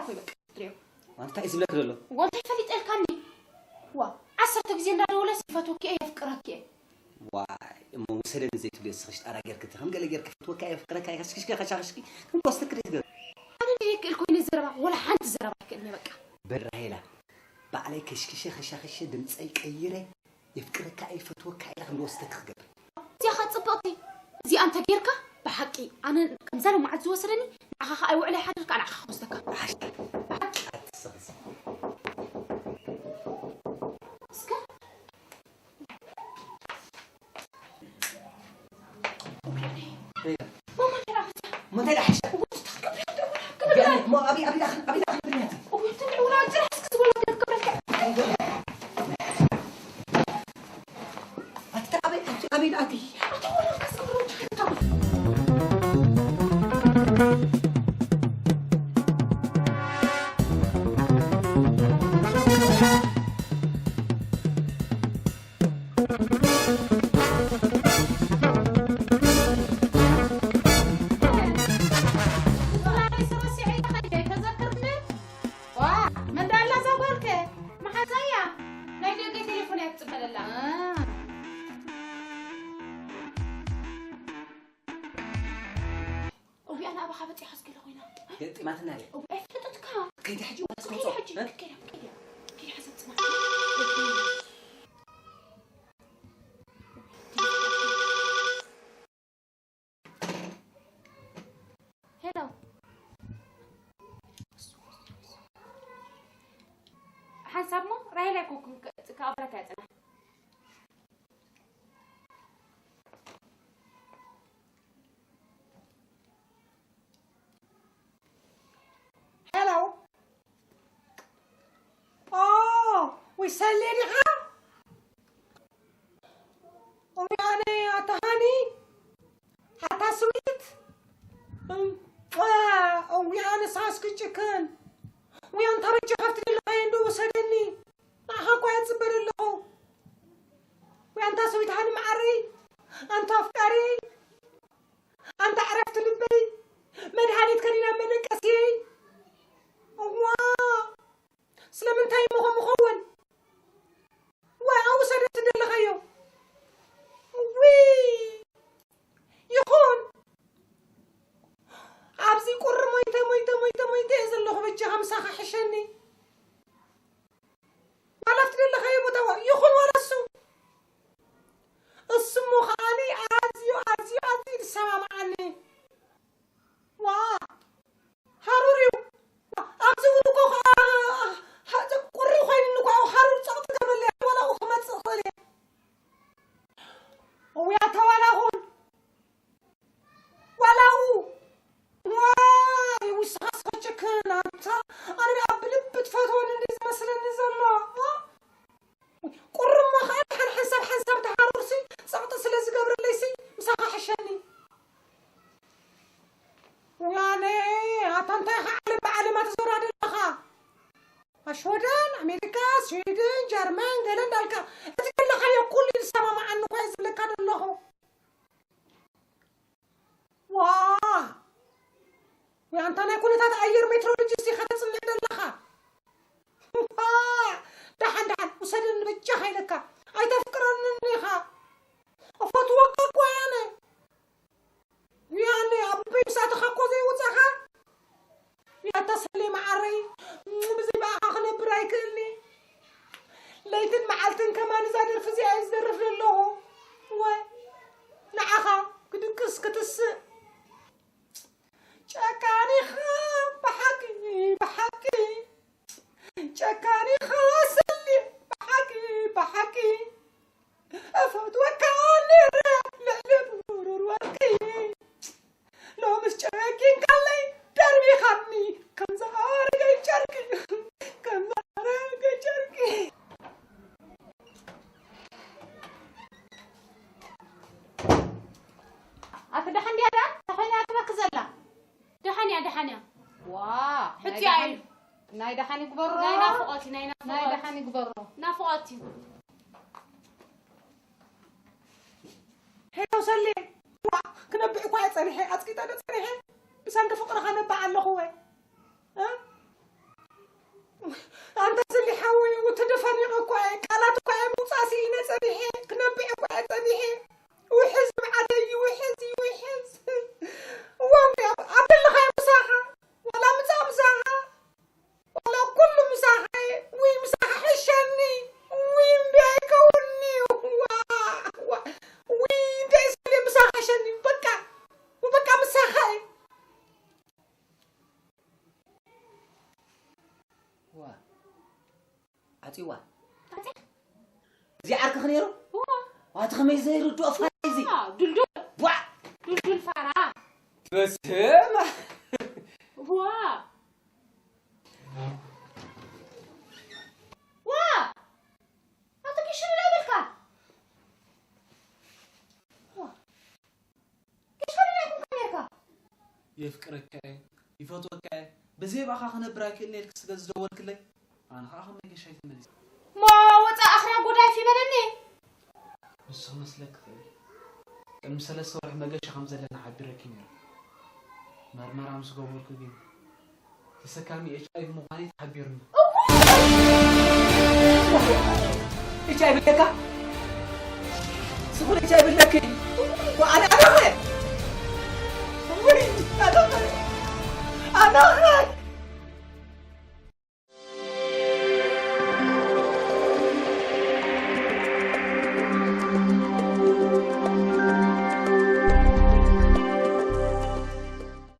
እኮ እዩ በቃ። ትሪኦ። እንታይ እዩ ዝብለክ ዘሎ? ወንታይ ፈሊጠልካኒ? ዋ፣ ዓሰርተ ግዜ እንዳደወለ ይፈትወኪ እየ፣ የፍቅረኪ እየ። ዋይ፣ እሞ ውሰደኒ ዘይትብልዮ እስኺ ሽጣራ ጌርኪ፣ እቲ ከም ገለ ጌርኪ ፈትወካ እየ፣ የፍቅረካ እየ፣ ከሽክሽኪ፣ ከሻኽሽኪ፣ ከም ወስደክ ደይ ትገብር። ኣነ እንድየ ክእል ኮይነ ዘረባ፣ ወላ ሓንቲ ዘረባ ኣይክእልን እየ በቃ። በል ራሄላ፣ ባዕለይ ከሽክሸ፣ ከሻኽሸ፣ ድምፀይ ቀይረ፣ የፍቅረካ እየ፣ ይፈትወካ እየ ኢለ ከም ዝወስደክ ክገብር። እዚኣ ኸዓ ፅብቕቲ። እዚኣ እንተ ጌርካ፣ ብሓቂ፣ ኣነ ከምዛ ሎማዓንቲ ዝወሰደኒ፣ ንዓኻ ኸዓ ኣይውዕል ኣይሓድር ከኣ ንዓኻ ክወስደካ። ሓሽ። ብሓቂ። ኣትስኽስ። እስከ። ማማ፣ እንታይ ደኣ ሓሻ? እሞ እንታይ ደኣ ሓሻ? እሞ እንታይ ደኣ ሓሻ? እሞ እንታይ ደኣ ሓሻ? እሞ ኣብይ፣ ኣብይ ደኣ፣ ኣብይ ደኣ ክንብል እያ? እሞ እንታይ ደኣ ሓሻ? ኣቲ ኣበይ፣ ኣቲ ኣበይ ደኣ ኣቲ? ዋ፣ መን ደኣ ኣላ እዛ ጓልከ? መሓዛ እያ። ናይ ደገ ቴሌፎን እያ ትጽበለላ። አ። እውይ፣ ኣነ ኣባኻ በጺሓ ስገለ ኮይና። ገጢማትና እያ። እውይ፣ ኣይፈለጥካ። ከይዲ ሕጂ ዋላ ከይዲ ስከውጾ። ሕጂ፣ እ? ከይዲ፣ ከይዲ፣ ከይዲ ሓሳብ ጽናሕ። ሄሎ። ሓንሳብ እሞ ራሄል ኣይኮንኩን ከ-፣ ከኣብረካ እየ ጽናሕ። ሄሎ። ኦ፣ ውይ፣ ሰሌ ዲኻ? እውይ፣ ኣነ ኣታ ሃኒ፣ ኣታ ስዊት። እም፣ አ፣ እውይ፣ ኣነ ሳስክጭክን። ውይ፣ ኣንታ በጃ ካብቲ ደለኻዮ እንዶ ውሰደኒ። ንዓኻ እኳ እየ ዝጽበ ዘለኹ። ውይ፣ ኣንታ ስዊት ሃኒ መዓረይ፣ ኣንታ ኣፍቃሪየይ። ኣንታ ዕረፍቲ ልበይ፣ መድሃኒት ከኒና መደቀስየይ። እዋ፣ ስለምንታይ እሞ ከምኡ ኸውን? ወይ ኣብኡ ሰደት እንደለኻዮ። እውይ፣ ይኹን። ኣብዚ ቁሪ ሞይተ፣ ሞይተ፣ ሞይተ፣ ሞይተ እየ ዘለኹ። በጃኻ ምሳኻ ሕሸኒ። ዋላ ኣብቲ ደለኻዮ ቦታ ዋ-፣ ይኹን ዋላ እሱ። እሱ እሞ ከዓኒ ኣዝዩ፣ ኣዝዩ፣ ኣዝዩ ዝሰማምዓኒ። ዋ፣ ሃሩር እዩ። ኣብዚ እውን እኮ ከ-፣ ቁሪ ኮይኑኒ እኮ፣ ሃሩር ጸቕጢ ገብረለይ፣ ዋላ ኣብኡ ክመጽእ እኽእል እየ። እውይ፣ ኣታ ዋላ ኹን። ዋላ ኣብኡ። ዋይ፣ ውስኻስ ኸቸክን ኣንታ። ኣነ ደኣ ብልቢ ትፈትወኒ እንደ ዝመስለኒ ዘሎ። ዋ? ቁሪ እሞ ኸዓ ሓን-፣ ሓንሳብ ሓንሳብ ተሃሩርሲ፣ ጸቕጢ ስለ ዝገብረለይሲ፣ ምሳኻ ሕሸኒ። ዋነ፣ ኣታ እንታይ ኢኻ ዓለም ብዓለማ ትዞራ ዘለኻ? ኣሽወደን፣ ኣሜሪካ፣ ስዊድን፣ ጀርመን፣ ገለ እንዳልካ፣ እቲ ዘለኻዮ ኩሉ እዩ ዝሰማማዓኒ እኳ እየ ዝብለካ ዘለኹ። ዋ! ወይ ኣንታ ናይ ኩነታት ኣየር ሜትሮሎጂስት ኢኻ ተጽንዕ ዘለኻ። ዋ! ደሓን፣ ደሓን፣ ውሰደኒ በጃኻ ኢለካ። ኣይተፍቅረንን ኢኻ። እፈትወካ እኮ እየ ኣነ። ያኔ ኣብ ልበይ ምስ ኣተኻ እኮ ዘይወጻኻ። ያታ ሰሌ መዓረይ፣ ብዘይ ብኣኻ ክነብር ኣይክእልኒ። ለይትን መዓልትን ከማን እዛ ደርፊ እዚኣ እየ ዝደርፍ ዘለኹ። እወ፣ ንዓኻ ክድቅስ ክትስእ። ጨካን ኢኻ ብሓቂ፣ ብሓቂ። ጨካን ኢኻ ሰሌ ብሓቂ፣ ብሓቂ። እፈትወካ ነይረ ልዕሊ ብሩር ወርቂ። ሎምስ ጨኪንካለይ ደርቢኻኒ ከም ዝኣረገ ጨርቂ፣ ከም ዝኣረገ ጨርቂ። ኣቲ ደሓን ድያ ደኣ? እንታይ ኮይና እያ ትበኪ ዘላ? ደሓን እያ፣ ደሓን እያ። ዋ፣ ሕጂ ናይ ደሓን፣ እዩ። ናይ ደሓን ይግበሮ። ናይ ናፍቖት እዩ፣ ናይ ናይ ናፍቖት። ደሓን ይግበሮ። ናፍቖት እዩ። ሄሎ ሰሌ፣ ዋ፣ ክነብዕ እኳ እየ ጸኒሐ፣ ኣጽቂጠ ዶ ጸኒሐ? ብሰንኪ ፍቕርኻ ነብዕ ኣለኹ ወይ? እ? ኣንታ ዘሊ ሓወይ፣ ተደፋኒቐ እኳ እየ፣ ቃላት እኳ እየ ምውጻእ ስኢነ ጸኒሐ፣ ክነብዕ እኳ እየ ጸኒሐ። ውሕዝ ብዓደይ፣ ውሕዝ፣ ውሕዝ። ዋው፣ ኣብ፣ ኣብ ደለኻዮ ምሳኻ፣ ዋላ ምጻእ ምሳኻ፣ ዋላ ኩሉ ምሳኻ እየ። ውይ፣ ምሳኻ ሕሸኒ። ውይ፣ እምቢ ኣይከውንኒ። ዋ፣ ዋ። ውይ፣ እንታይ ስለ ምሳኻ ሕሸኒ። በቃ፣ በቃ ምሳኻ እየ። ዋ፣ ዓጺዋ። ዓጺ? እዚ ዓርክኽ ነይሩ? እዋ። ዋቲ ከመይ ዘይርድኦ ፋራ እዚ? ዋ፣ ዱልዱል። ዋ! ዱልዱል ፋራ። በስመ ዋ። ዋ! ኣቶ ኪሽን እንታይ በልካ? ዋ። ኪሽን እንታይ ኮንካ ነርካ? የፍቅረካ እየ፣ ይፈትወካ እየ፣ ብዘይ ብኣኻ ክነብር ኣይክእልን ኢልክ ስለ ዝደወልክለይ፣ ኣነ ኸኣ ከም መገሻይ ተመሊሰ። ሞ ወጻእ ኣኽርያ ጎዳይፍ ይበለኒ። ንሱ ክመስለክ ይኽእል። ቅድሚ ሰለስተ ወርሒ መገሻ ከም ዘለና ሓቢረኪ ነይረ። መርመራ ምስ ገበርኩ ግን ተሰካሚ ኤች ኣይ ቪ ምዃነይ ተሓቢሩኒ። ኤች ኣይ ቪ ኣለካ? ስኹል ኤች ኣይ ቪ ኣለኪ? ወኣነ ኣለኸ? ወይ ኣለኸ? ኣለኸ?